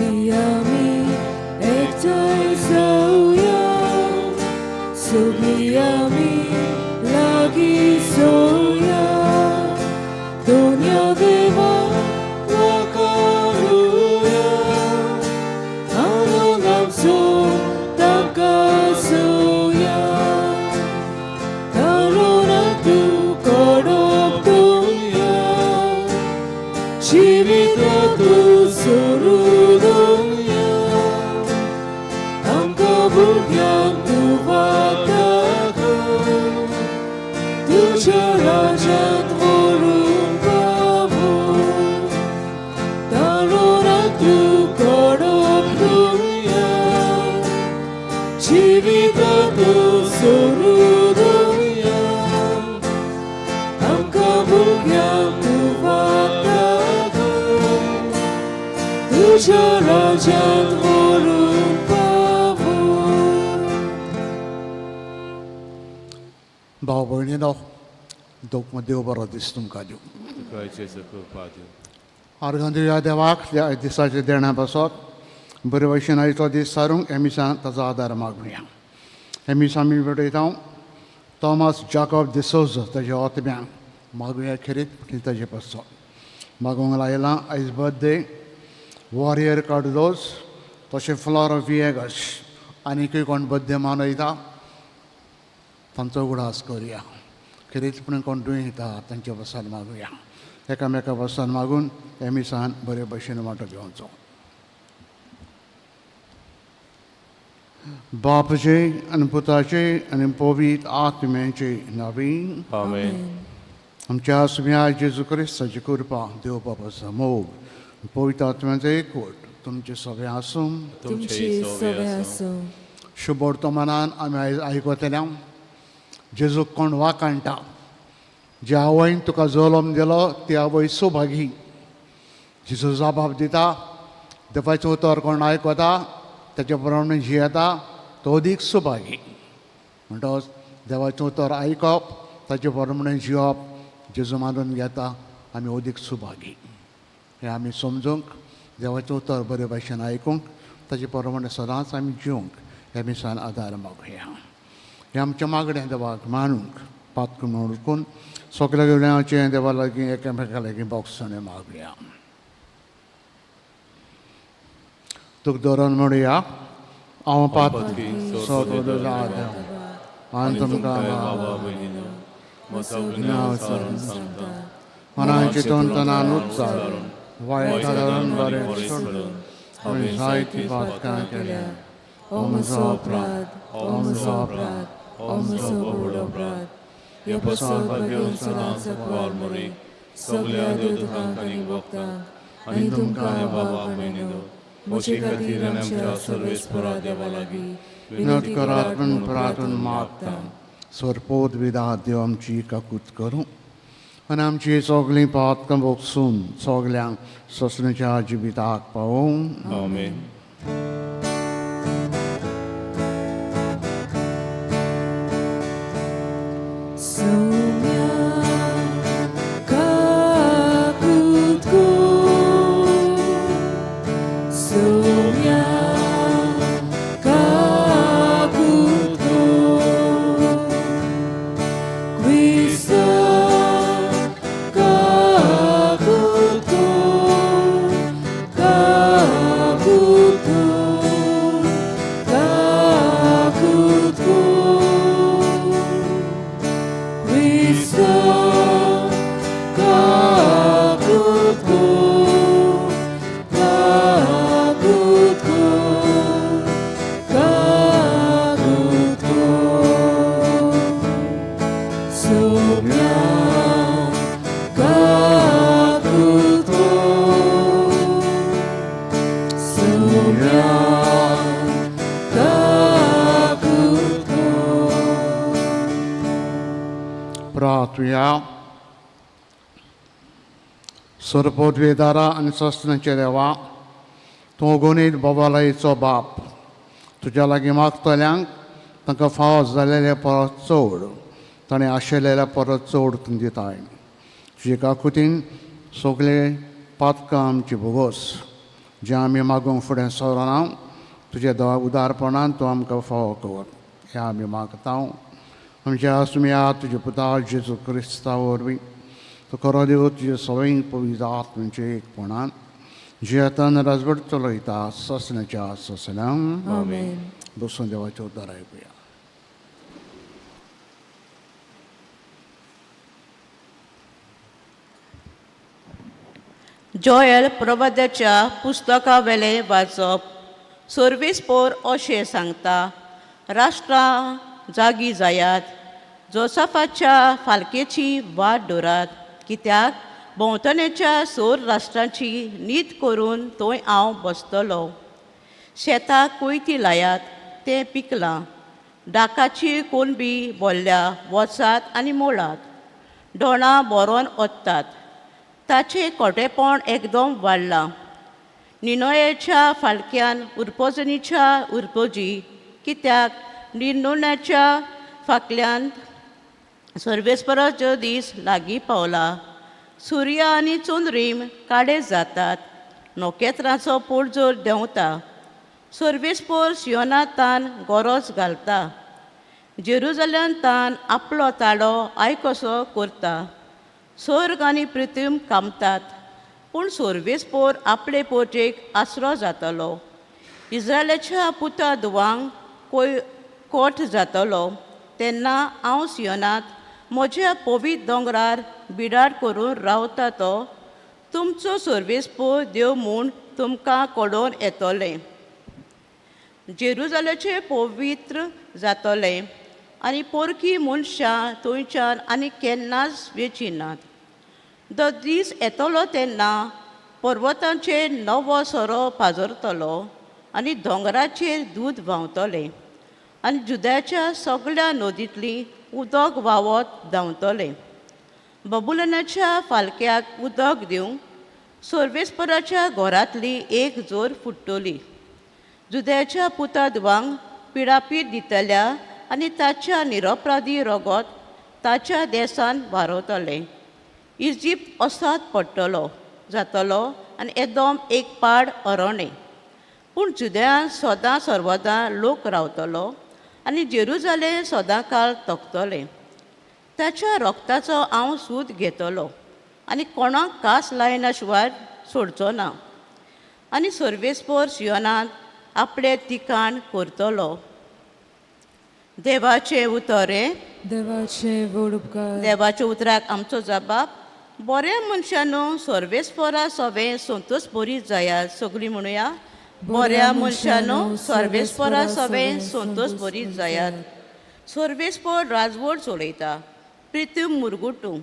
सगळीं आमी एकठांय जावया, सगळीं आमी लागीं सोया, दोनया देवा वाकारुया, आनंद आमचो तांकां सोया, तारुणा तूं कडप दोनया, जिविता तूं सोरू दोनया, आमकां भुरग्यांक तूं वाट दाखय, तुज्या राज्यांत व्हरून पावय, तारुणा तूं कडप दोनया, जिविता तूं सोरू दोनया, आमकां भुरग्यांक तूं वाट दाखय, तुज्या राज्यांत व्हरून पावय. भाव भयणीनो, देव बरो दीस तुमकां दिवं. तुका जेजू कृपा दिवं. आर्गां दिवया देवाक ह्या दिसाच्या देण्या पासत. बरे भशेन आयचो दीस सारूंक हे मिसान ताचो आदार मागुया. हे मिस आमी भेटयता थॉमस जाकॉब डिसोज ताजे आत्म्यांक मागुया खेरीत ताजे पासत मागूंक लायलां. आयज बर्थडे वॉरियर कार्डोज, तशें फ्लॉर विएगस, आनीकूय कोण बर्थडे मनयता तांचो उगडास करुया. खेरीतपणी कोण दुयेंत आहा तांचे पासून मागुया. एकामेका पासून मागून हे मिसान बरे भशेन वांटो घेवचो. बापचे आनी पुताचे आनी पवित्र आत्म्याचे नांवान. आमेन. आमच्या सुम्या जेजू क्रिस्ताची कृपा, देव बापाचो मोग, पवित्र आत्म्याचो एकवट तुमचे सगळें आसूं. तुमची सगळें आसूं. शुभवर्तमानान आमी आयज आयकतल्या जेजूक कोण वाकाणटा, जे आवयन तुका जल्म दिलो ती आवय सुभागी. जेजू जबाब दिता, देवाचें उतर कोण आयकता, ताचे प्रमाणे जियेता तो अदीक सुभागी. म्हणटकच देवाचें उतर आयकप, ताचे प्रमाणे जिवप जेजू मानून घेता आमी अदीक सुभागी. हें आमी समजूंक, देवाचें उतर बरे भाशेन आयकूंक, ताचे प्रमाणे सदांच आमी जिवंक ह्या मिसान आदार मागुया. हें आमचें मागणें देवाक मानूंक पातक म्हणून सगल्या गुन्यांवचें देवा लागीं एकामेका लागीं बोगसणें मागुया. तुका धरून म्हणुया, हांव पातकी सगलो देव आनी तुमकां बाबा भयणीनो, म्हजो गुन्यांव सारून सांगता, मनाची तोंतनान उच्चारून, वायट धरून बरें सोडून हांवें जायतीं पातकां केल्या. ओ म्हजो अपराध, ओ म्हजो अपराध, ओ म्हजो व्हड अपराध. हे पसत भाग्योन सदांच वार मोरी, सगल्या देवदूतांक आनी भक्तांक आनी तुमकां बाबा भयणीनो, म्हजे खातीर आमच्या सर्वेस्परा देवा लागीं विनोद करात म्हूण प्रार्थून मागता. सरपोत विदा देव आमची काकूत करूं आनी आमची सगळीं पातकां भोगसून सगल्यांक सोंसणेच्या जिविताक पावोवं. आमेन. सौम्या काकूत कर, सौम्या काकूत कर, क्रिस्ता काकूत कर, काकूत कर, काकूत कर, क्रिस्ता काकूत कर, काकूत कर, काकूत कर, सौम्या काकूत कर, सौम्या काकूत कर. प्रार्थुया. सरपोतवेदारा आनी सस्नाचे देवा, तूं गुणीत बोबालयचो बाप, तुज्या लागीं मागतल्यांक तांकां फावो जालेले परत चड, ताणें आशिल्ल्या परत चड तूं दिताय. तुजे काकुतीन सगळे पातकां आमची भोगोस. जें आमी मागूंक फुडें सरना तुज्या दवा उदारपणान तूं आमकां फावो कर हें आमी मागता. आमच्या आसुया तुज्या पुता जेजू क्रिस्ता वरवीं तूं खरो देव तुजे सवंय पवित्र आत्म्याचे एकपणान जियेतान राजवट चलयता ससण्याच्या ससण्या. आमेन. बसून देवाचें उदार आयकुया. जोएल प्रवाद्याच्या पुस्तकावेलें वाचप. सर्वेस्पोर अशें सांगता, राष्ट्रां जागी जायात, जोसाफाच्या फालकेची वाट दवरात, कित्याक भोंवतणेच्या सोर राष्ट्रांची नीत करून थंय हांव बसतलो. शेताक कोयती लायात, तें पिकलां, डाकाची कोणबी बोल्ल्या, वचात आनी मोडात. दोणां बरोवन ओत्तात, ताचें कोटेपण एकदम वाडलां. निनोयेच्या फालक्यान उरपोजनीच्या उरपोजी, कित्याक निर्णोण्याच्या फाटल्यान सर्वेस्पराचो दीस लागीं पावला. सुर्या आनी चंद्रीम काडे जातात, नखेत्रांचो पोडजोर देंवता. सर्वेस्पोर सियोनातान गरज घालता, जेरुजल्यान तान आपलो ताळो आयकोसो करता. सर्ग आनी पृथ्वी कामतात, पूण सर्वेस्पोर आपले पोजेक आसरो जातलो. इज्रायलाच्या पुता दुवांक कोय कोट जातलो. तेन्ना हांव सियोनांत म्हज्या पवित्र दोंगरार बिडार करून रावता तो तुमचो सर्वेस्पोर देव म्हूण तुमकां कळोवन येतलें. जेरुजाल्याचें पवित्र जातलें आनी पोरकी मनशां थंयच्यान आनी केन्नाच वेची नात. The दीस येतलो तेन्ना पर्वतांचेर नवो सोरो पाजरतलो आनी दोंगराचेर दूद व्हांवतलें आनी जुद्याच्या सगळ्या नदींतलीं उदक व्हांवत धांवतलें. बबुलनाच्या फालक्याक उदक दिवंक सर्वेस्पराच्या घरांतली एक जोर फुट्टली. जुद्याच्या पुता दुवांक पिडापीड दितल्या आनी ताच्या निरपराधी रगत ताच्या देसान वारवतलें. इजिप्त असात पडटलो जातलो आनी एकदम एक पाड अरणें, पूण जुद्यान सदां सर्वदां लोक रावतलो आनी जेरुजालें सदां काळ तकतलें. ताच्या रक्ताचो हांव सूद घेतलो आनी कोणाक कास लायना शिवाय सोडचो ना. आनी सर्वेस्पोर सियोनांत आपलें तिकाण करतलो. देवाचें उतर हें. देवाचे व्हड उपकार. देवाच्या उतराक आमचो जबाब. बऱ्या मनशानू सर्वेस्पोरा सवें संतोष बरी जायात. सगळीं म्हणुया, बऱ्या मनशानू सर्वेस्पोरा सवें संतोष बरी जायात. सर्वेस्पोर राजवट चलयता, प्रिथ्वी मुरगुटू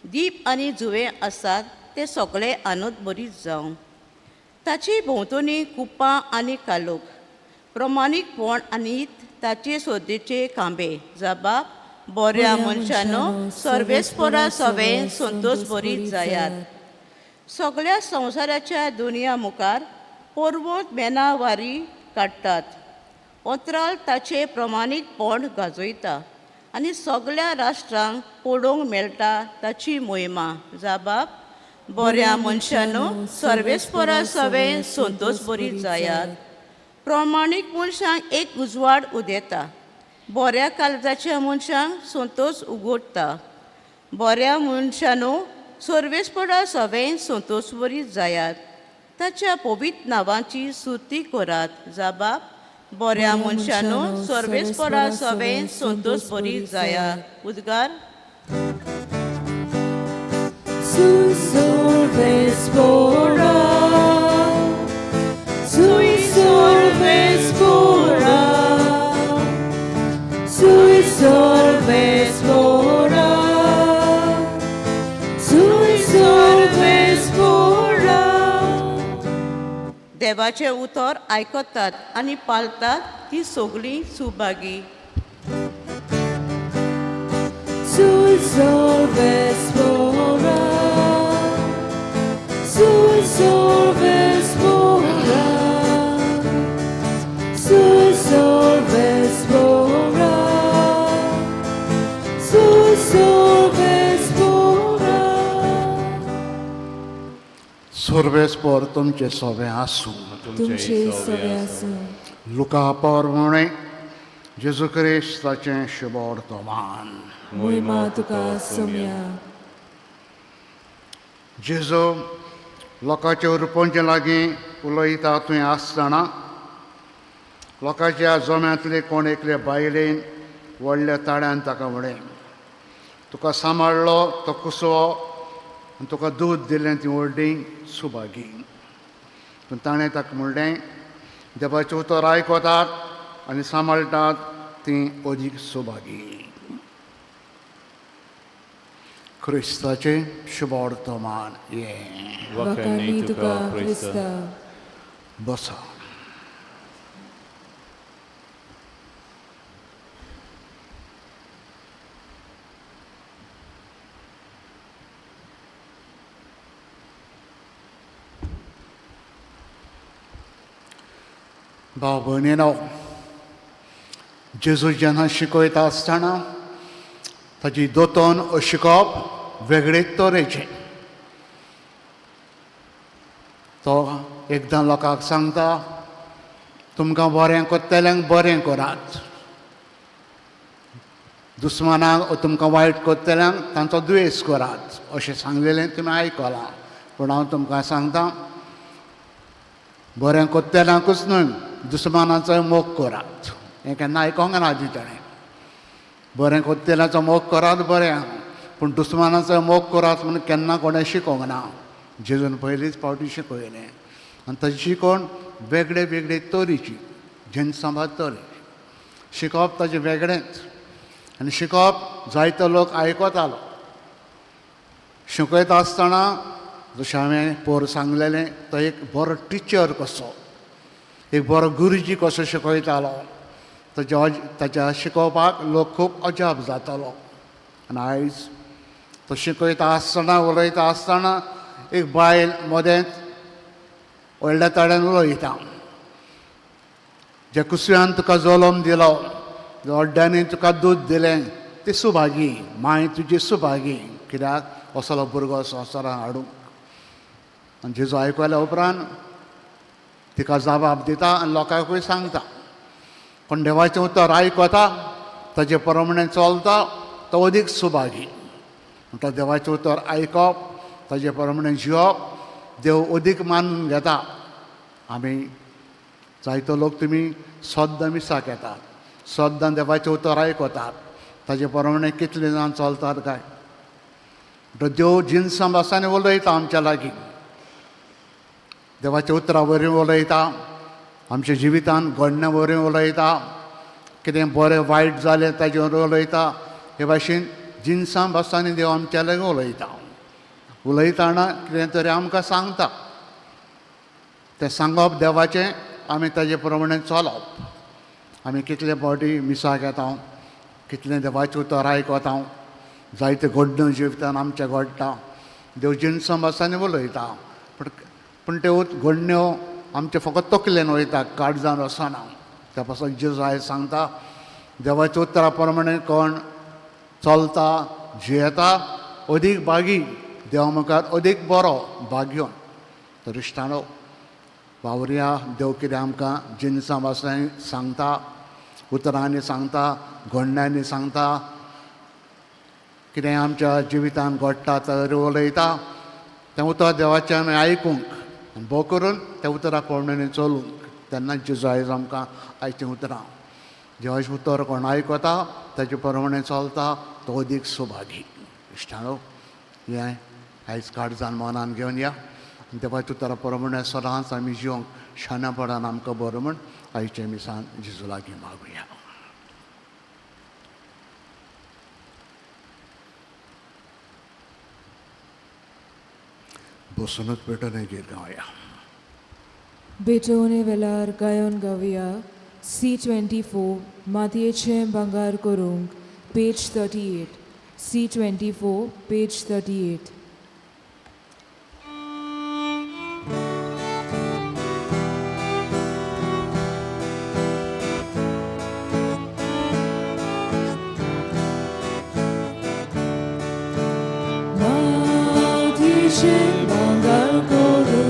दीप आनी जुवें आसात ते सगळे आनंद बरीच जावं. ताची भोंवतणी कुपां आनी कालोख, प्रमाणीकपण आनी ताचे सोदेचे खांबे. जबाब, बऱ्या मनशानो सर्वेस्पोरा सवें संतोष बरीच जायात. सगळ्या संवसाराच्या दुनिया मुखार पर्वत मेनावारी काडटात. अंतराळ ताचें प्रमाणीकपण गाजयता आनी सगळ्या राष्ट्रांक पळोवंक मेळटा ताची मोहिमा. जबाब, बऱ्या मनशानो सर्वेस्पोरा सवें संतोष बरी जायात. प्रमाणीक मनशांक एक उजवाड उदेता, बऱ्या काळजाच्या मनशांक संतोष उगडटा. बऱ्या मनशानो सर्वेस्परा सवें संतोष बरी जायात. ताच्या पवित्र नांवाची स्तुती करात. जबाब, बऱ्या मनशानो सर्वेस्परा सवें संतोष बरी जायात. उद्गार. Sui solves pora, sui solves pora, sui solves pora, sui solves pora. देवाचें उतर आयकतात आनी पाळतात ती सगळीं Subhagi. Sui solves pora, sui solves pora, sui solves pora, sui solves pora. सर्वेस्पर तुमचे सोबें आसूं. तुमचे सवे आसूं. लुका प्रमाणे जेजू क्रिस्ताचें शुभवर्तमान. मोहिमा तुका सोम्या. जेजू लोकांच्या रुपंचे लागीं उलयता तुवें आसतना लोकांच्या जम्यांतले कोण एकले बायलेन व्हडल्या ताळ्यान ताका म्हळें, तुका सांबाळ्ळो तो कुसो आनी तुका दूद दिलें ती व्हडली सुभागी. पूण ताणें ताका म्हणलें, देवाचें उतर आयकतात आनी सांबाळटात ती अदीक सुभागी. क्रिस्ताचें शुभवर्तमान हें. वाखाणी तुका क्रिस्ता. बसा. भाव भयणीनो, जेजू जेन्ना शिकयता आसतना ताची दोतोन शिकोवप वेगळेच तरेचें. तो एकदां लोकांक सांगता, तुमकां बरें करतल्यांक बरें करात, दुस्मानाक तुमकां वायट करतल्यांक तांचो दुयेंस करात, अशें सांगलेलें तुमी आयकलां. पूण हांव तुमकां सांगता, बरें करतल्यांकूच न्हय, दुस्मानाचोय मोग करात. हें केन्ना आयकोंक ना आदी ताणें. बरें करतल्यांचो मोग करात बरें, पूण दुस्मानाचो मोग करात म्हणून केन्ना कोणें शिकोवंक ना. जेजून पयलीच फावटी शिकयलें. आनी ताची शिकवण वेगळे वेगळे तरेची, जनसंवाद तरे शिकोवप ताचें वेगळेंच. आनी शिकोवप जायतो लोक आयकतालो. शिकयता आसतना जशें हांवें पोर सांगलेलें, तो एक बरो टिचर कसो, एक बरो गुरुजी कसो शिकयतालो. ताच्या ताच्या शिकोवपाक लोक खूब अजाप जातालो. आनी आयज तो शिकयता आसतना, उलयता आसतना एक बायल मदेंत व्हडल्या ताळ्यान उलयता, ज्या कुसव्यान तुका जल्म दिलो, ज्या अड्ड्यांनी तुका दूद दिलें ती सुभागी, माय तुजी सुभागी, कित्याक असलो भुरगो संवसारान हाडूंक. आनी जेजू आयकल्या उपरांत तिका जबाब दिता आनी लोकांकूय सांगता, कोण देवाचें उतर आयकता ताजे प्रमाणे चलता तो अदीक सुभागी. म्हणटा देवाचें उतर आयकप, ताजे प्रमाणे जिवप देव अदीक मानून घेता. आमी जायतो लोक तुमी सद्दां मिसाक येतात, सद्दां देवाचें उतर आयकतात, ताजे प्रमाणे कितले जाण चलतात काय? देव जिनसां भासांनी उलयता आमच्या लागीं, देवाच्या उतरा वरवीं उलयता, आमच्या जिवितान घडण्या वरवीं उलयता, कितें बरें वायट जालें ताजे वरवीं उलयता. हे भाशेन जिनसां भासांनी देव आमच्या लागीं उलयता. उलयतना कितें तरी आमकां सांगता, तें सांगप देवाचें, आमी ताजे प्रमाणे चलप. आमी कितले फावटी मिसाक येता, कितलें देवाचें उतर आयकता, जायते घडण्यो जिवितान आमच्या घडटा. देव जिनसां भासांनी उलयता, पूण त्यो घडण्यो आमचे फकत तकलेन वयता, काळजान वचना. त्या पासून जेजू आयज सांगता, देवाच्या उतरा प्रमाणे कोण चलता जियेता अदीक भागी, देवा मुखार अदीक बरो भाग्योन. तर इश्टानो वावुरया, देव कितें आमकां जिनसां भासांनी सांगता, उतरांनी सांगता, घडण्यांनी सांगता, कितें आमच्या जिवितान घडटा तर उलयता, तें उतर देवाचें आमी आयकूंक आनी भोव करून त्या उतरा प्रमाणे चलूंक. तेन्ना जेजू आयज आमकां आयचीं उतरां, देवाचें उतर कोण आयकता ताजे प्रमाणे चलता तो अदीक सुभागी. इश्टानो हें आयज काळजान मनान घेवन या आनी देवाच्या उतरा प्रमाणे सदांच आमी जिवंक शाण्यापणान आमकां बरो म्हूण आयचें मिसान जेजू लागीं मागुया. बसुनूच पेटोवन गीत गावया. बेटोवणे वेलार गायोन गावया C24 मातयेचें भांगर करूंक, पेज 38. C24 page 38. मातयेचें भांगर करूंक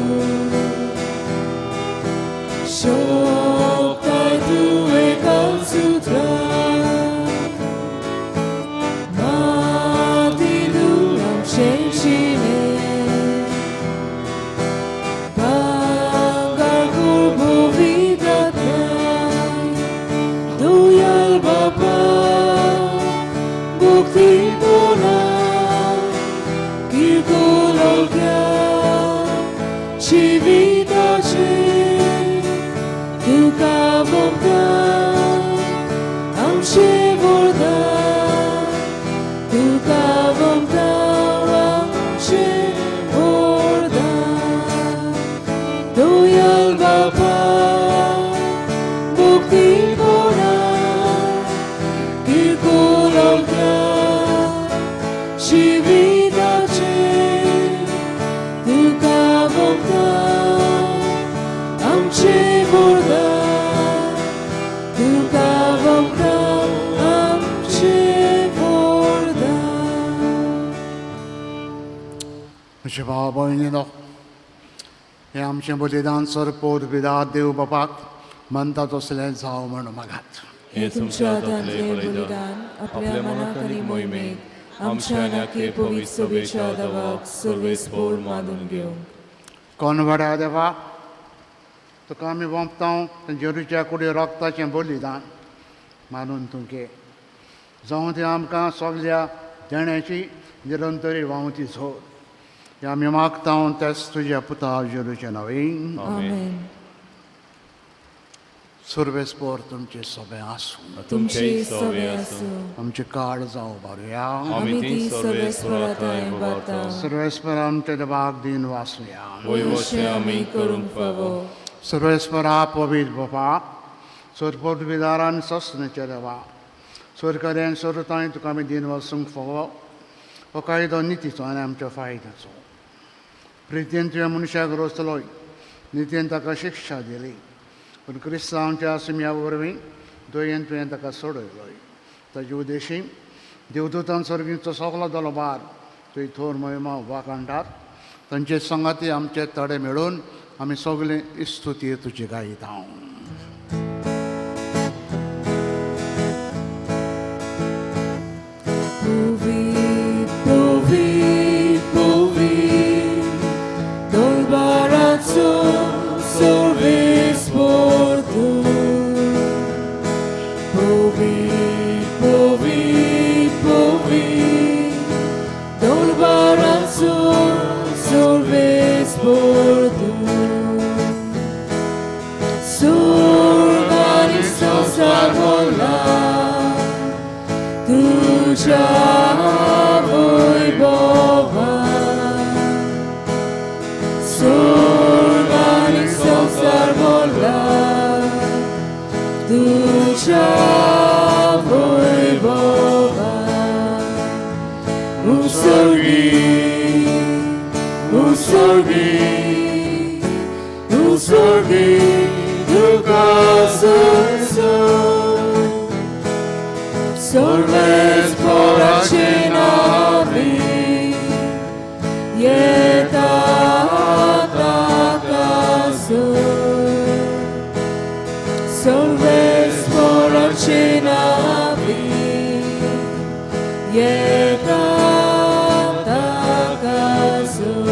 म्हजे भाव भयणीनो, हें आमचें बलिदान सरपोत बिदा देव बापाक मानता तसलें जावं म्हण मागात. हे तुमच्या हातांतलें बलिदान आपल्या मनाक आनी मोहिमेक आमच्या आनी आखे पवित्र सभेच्या देवाक सर्वेस्पोर मानून घेवंक. कोनवाड्या देवा, तुका आमी वोंपता जेरूच्या कुडी रोगताचें बलिदान मानून तूं घे. जावं तें आमकां सगल्या देण्याची निरंतरी व्हांवती झोर. हें आमी मागता तेच तुज्या पुता जेरूचें नांवें. आमेन. सुर्वेस्पोर तुमचें सोबें आसूं. तुमचेय सोबे आसूं. आमचें काळ जावं बारुया. आमी ती सर्वेस्पोरा थंय उबारता. सर्वेस्पर आमच्या देवाक दीन वासुया. वयवशें आमी करूंक फावो. सर्वेस्परा पवित्र बापा, सरपोट विदारान सस्नच्या देवा, सरकार्यान सरताय तुका आमी दीन वासूंक फावो. हो कायदो नितीचो आनी आमच्या फायद्याचो. प्रितीन तुवें मनशाक रोसलोय, नितीन ताका शिक्षा दिली, पूण क्रिस्तांवच्या सुम्या वरवीं दयेन तुवें ताका सोडयलोय. ताजे उदेशी देवदूतान सर्गीचो सगलो दलोबार तुवें थोर महिमा वाखाणटात. तांचे संगाती आमचे तडे मेळून आमी सगळे इस्तुती तुजी गायता. Povit, povit, povit, Dolbarazzo sorvesportu. Povit, povit, povit, Dolbarazzo sorvesportu. Surgani संसार तुझ्या वैभवान. स्वर्ग आनी संवसार भरला तुझ्या वैभवान. उत्सर्गी, उत्सर्गी, उत्सर्गी तुका संसार. सर्वेस्पोराचे नांवे येता ताकासर. सर्वेस्पोराचे नांवे येता ताकासर.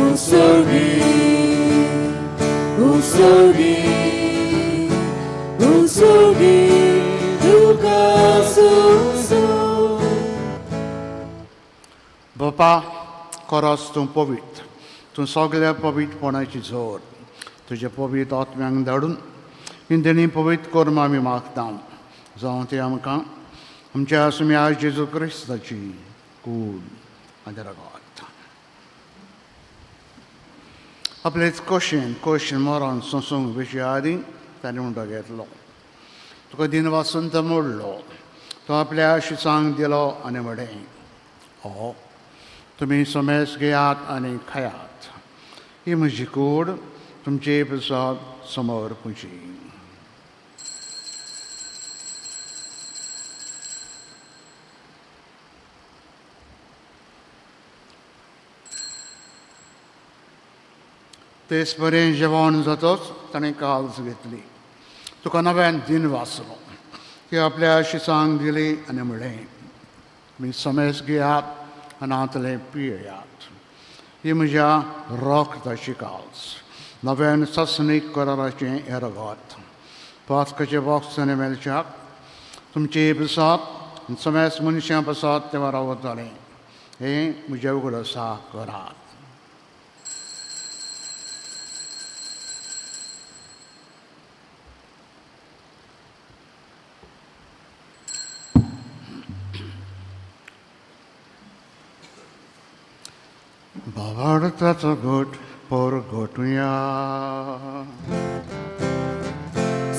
उत्सर्गी, उत्सर्गी, उत्सर्गी तुका संसार. बापा, खरोच तूं पवित्र, तूं सगल्या पवित्रपणाची जोर. तुज्या पवित्र आत्म्यांक धाडून इंदणी पवित्र कर्म आमी मागता. जावं तें आमकां आमच्या सुम्या जेजू क्रिस्ताची कूड आनी रगत. आपलेच कशेन कशेन मरण सोंसूंक विशया आदीं ताणें उंडो घेतलो. तुका दिन वासून तो मोडलो. तो आपल्या शिसांक दिलो आनी म्हणलें, हो तुमी समेस घेयात आनी खायात. ही म्हजी कूड तुमचे प्रसाद समोर पुजी. तेच बरें जेवण जातच ताणें काल्स घेतली. तुका नव्यान दिन वाचलो. ती आपल्या शिसांक दिली आनी म्हणलें, तुमी समेस घेयात आनी हांतलें पियेयात. ही म्हज्या रक्ताची काल्स, नव्यान ससनीक कराराचें हें रगत. पास्काचे बॉक्स आनी मेलच्याक तुमचे प्रसाद समेस मनशां प्रसाद तेव्हा रावतालें. हें म्हज्या उगडासा करात. भावार्थाचो घट पोर घोटुया.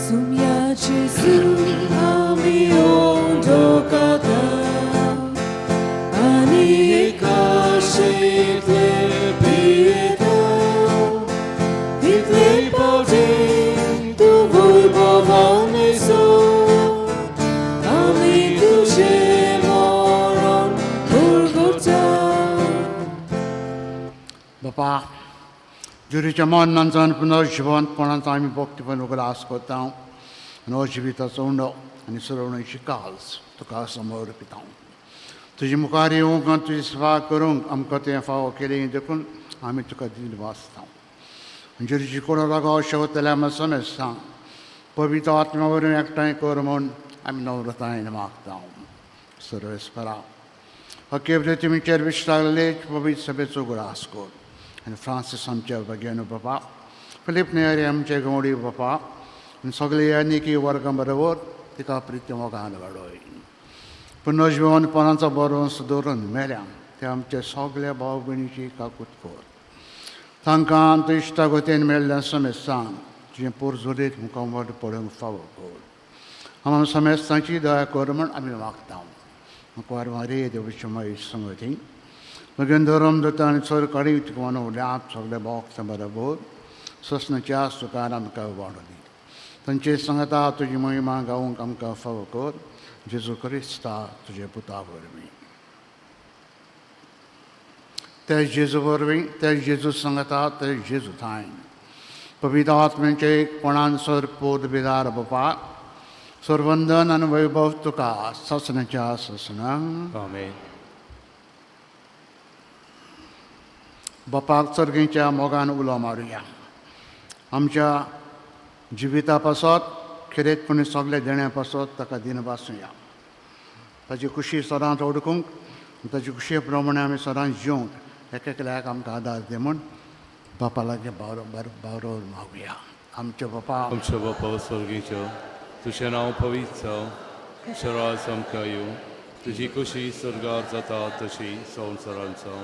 सुम्या जेजू आमी ओंडोकाता आनी एकाशेंतले पियेता. तितले पावटी तूं वैभवान येसो, आमी तुजें मरण उरगता. बापा जुरीच्या मरणांचो पुनर्जिवंतपणाचो आमी भक्तीपण उगडास करता आनी हो जिविताचो उंडो आनी सुरवणेची काल्स तुका समर्पिता. तुजे मुखार येवंक आनी तुजी सेवा करूंक आमकां तें फावो केलें देखून आमी तुका दिल वाचता. जुरीची कोणो लागो शेवतल्या आमी समेस्तां पवित्र आत्म्या वरवीं एकठांय कर म्हूण आमी नम्रतायेन मागता. सर्वेस्परा अकेबले तुमीचेर विश्रागले पवित्र सभेचो उगडास कर आनी फ्रांसीस आमच्या भाग्यानु बापा, फिलीप नेरी आमचे गवडी बापा आनी सगळे ह्या निकी वर्गां बरोबर तिका प्रिती मोगान वाडय. पुनर्जिवनपणाचो बरोवंस दवरून मेल्या ते आमचे सगल्या भाव भयणीची काकूत कर. तांकां तूं इश्टागतीन मेळ्ळ्या समेस्तांक तुजें पोरजोरीत मुखामळ पळोवंक फावो कर. आमी समेस्तांची दया कर म्हूण आमी मागता. मुखार मारी देवची माई संगती मगेन धर्म दत्ता आनी सरकारी तुका उल्यात सगळे भोगता बरोबर ससनाच्या सुखान आमकां वाडो दी. तांचे सांगता तुजी महिमा गावंक आमकां फावो कर. जेजू क्रिस्ता तुजे पुता वरवीं. ते जेजू वरवीं, ते जेजू सांगता, ते जेजू थांय पवित्र आत्म्याचे एकपणान सर पोत बिदार बापा सर्वंदन आनी वैभव तुका ससनाच्या ससनांक. आमेन. बापाक चरगेच्या मोगान उलो मारुया. आमच्या जिविता पासत खेरीतपणी सगळे देण्या पासत ताका दिन बासुया. ताची खुशी सदांच ओडकूंक ताची खुशी प्रमाणे आमी सदांच जिवंक एक एकल्याक आमकां आदार दी म्हूण बापा लागीं बावरोर मागुया. आमचे बापा आमच्या बापा स्वर्गीचो, तुजें नांव पवित्र जावं, तुजें राज आमकां येवं, तुजी खुशी स्वर्गार जाता तशी संवसारांत जावं.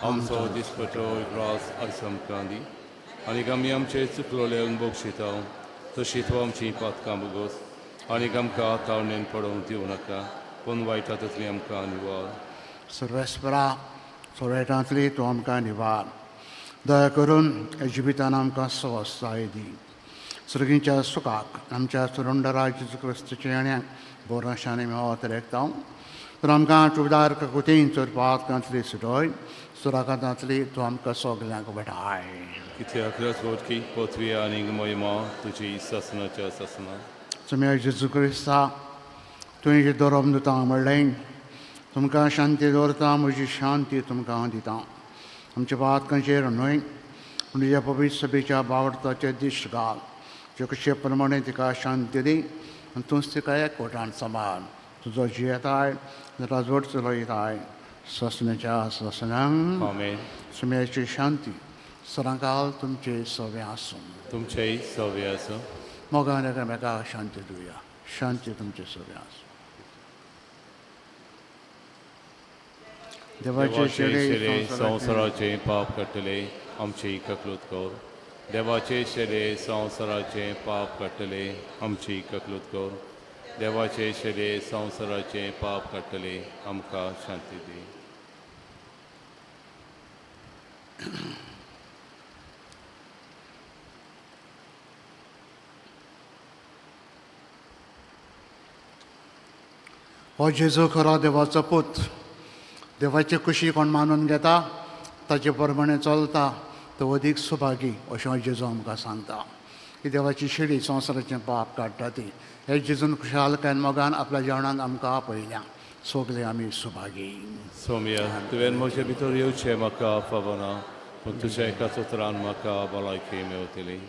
आमचो दिसपटो ग्रास आयज आमकां दी आनी आमी आमचे चुकलोले बक्षिता तशी तूं आमची पातकां बोगोस आनी आमकां तावणेन पडोवंक दिवं नाका, पूण वायटा तसली आमकां निवार. सर्वेस्परा सोरेटांतली तूं आमकां निवार. दया करून ह्या जिवितान आमकां सवस्ताय दी. सर्गीच्या सुखाक आमच्या सुरंडरा जेजू क्रिस्ताच्या येण्याक बोराशांनी मेवत रेखता. तर आमकां चुबदार कुतीन चोरपातकांतली सुटय सुराकांतली तूं आमकां सगल्यांक भेटाय. कित्याक रजवटकी पृथ्वी आनी महिमा तुजी सासणाच्या सासणा. तुमी जेजू क्रिस्ता तुवें जे धर्म दिता म्हणलें तुमकां शांती दवरता, म्हजी शांती तुमकां हांव दिता. आमच्या पातकांचेर न्हय पूण तुज्या पवित्र सभेच्या बावडताचे दिश्ट घाल, जे कशे प्रमाणे तिका शांती दी आनी तूंच तिका एकवटान सांबाळ. तुजो जियेताय राजवट चलयताय ससनाच्या ससनांक. आमेन. सुम्याची शांती सदांकाल तुमचे सवे आसूं. तुमचेय सवे आसूं. मोगान एकामेका शांती दिवया. शांती तुमचे सवे आसूं. देवाचे देवाचे शेडे शेरे संवसाराचे पाप काडटले आमची ककलूत कर. देवाचे शेरे संवसाराचे पाप काडटले आमची ककलूत कर. देवाचे शेरे संवसाराचे पाप काडटले आमकां शांती दी. हो जेजू खरो देवाचो पूत. देवाची खुशी कोण मानून घेता ताचे प्रमाणे चलता तो अदीक सुभागी अशें जेजू आमकां सांगता. ही देवाची शिडी संवसाराचें पाप काडटा ती हे जेजून खुशालकायन मोगान आपल्या जेवणाक आमकां आपयल्या. सगळे आमी सुभागी. सोम्या, तुवें म्हजे भितर येवचें म्हाका फावना, पूण तुज्या एकाच उतरान म्हाका भलायकी मेवतली.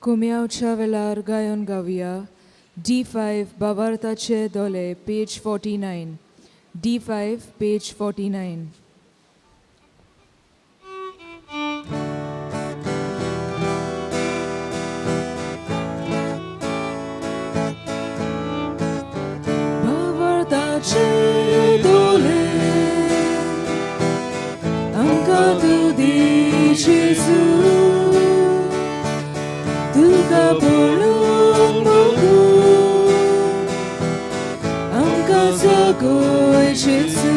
कुम्यावच्या वेळार गायन गावया डी फायव बाबार्थाचे दोले page 49 D5 page 49. भावार्थाचे दोले आमकां तूं दी जेजू तुका पळोवंक मोगू आमकां जगोय जेजू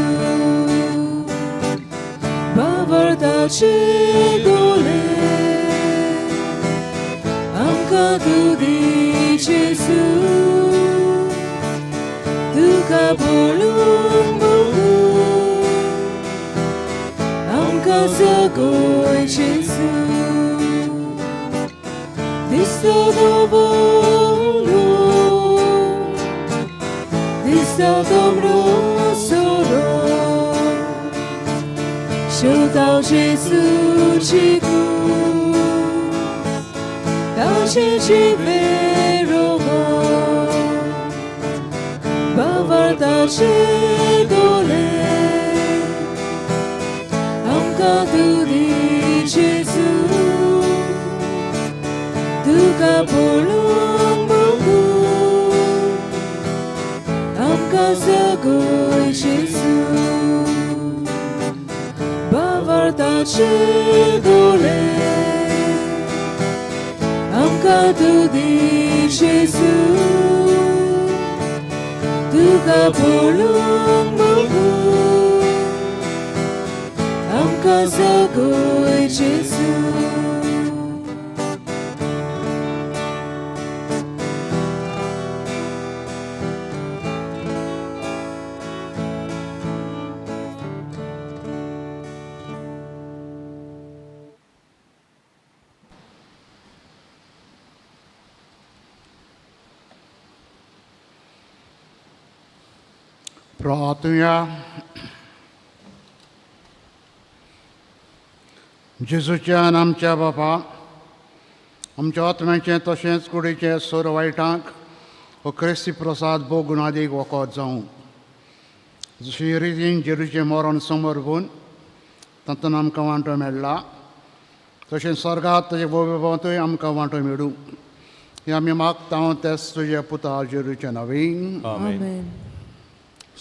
भावार्थाचे दोले आमकां तूं दी जेजू तुका पळोवंक मोगू आमकां जगोय जेजू दिसता दवरू दिसता दोमरो सोरो受到耶稣基督，到结局被荣光，भावार्थाचे दोले आमकां तूं दी जेजू तुका पळोवंक मोगू आमकां जगोय जेजू भावार्थाचे दोले आमकां तूं दी जेजू तुका पळोवंक मोगू आमकां जगोय जेजू. प्रार्थुया. जेजूच्या आनी आमच्या बापा, आमच्या आत्म्याचें तशेंच कुडीचें सोर वायटांक हो क्रिस्ती प्रसाद भोगुनादीक वखद जावं. जशी रितीन जेजूचें मरण समर्पून तातूंत आमकां वांटो मेळ्ळा, तशें स्वर्गात ताजे वैभवांतूय आमकां वांटो मेळूं हें आमी मागता तेच तुज्या पुता जेजूच्या नांवीन. आमेन. आमेन.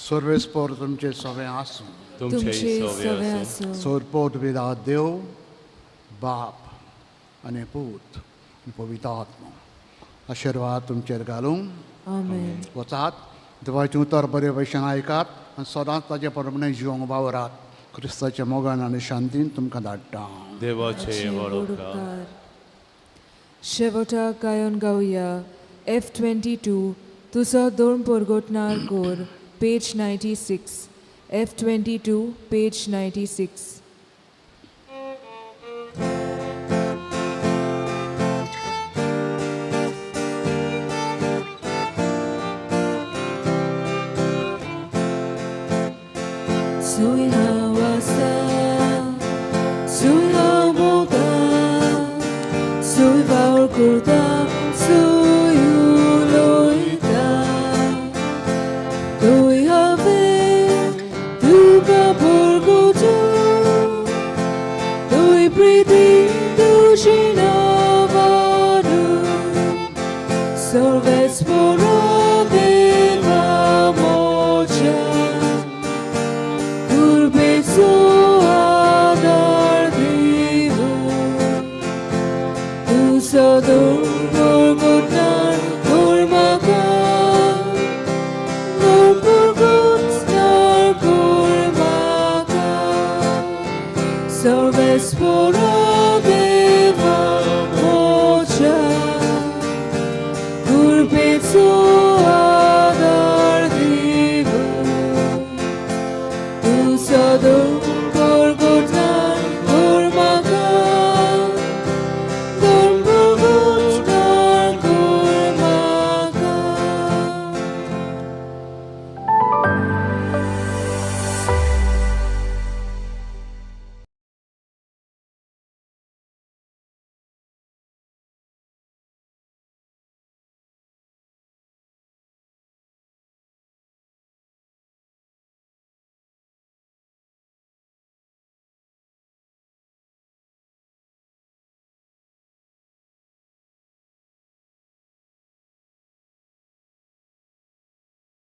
सर्वेस्पर तुमचें सगळें आसूं. तुमचे तुमचे सवे सवे आसूं. आसूं. सोरपोत विदा देव बाप आनी पूत आनी पवित्र आत्मो आशिर्वाद तुमचेर घालूं. आमेन. वचात, देवाचें उतर बरे भशेन आयकात आनी सदांच ताजे प्रमाणे जिवंक वावरात. क्रिस्ताच्या मोगान आनी शांतीन तुमकां धाडटा. देवाचे व्हड उपकार. उपकार. शेवटाक गायन गावया F22 तुजो दोन परगटणार कोर page 96 F22 page 96. 最好我生，最好无得，最保孤单，最有泪的，对阿飞，杜个破孤独，对 pretty，杜是那瓦杜，Solves por viva mocha. Curbețu adar divu, Tu să dum gorgotar gormaca, Dum gorgotar gormaca, Salves por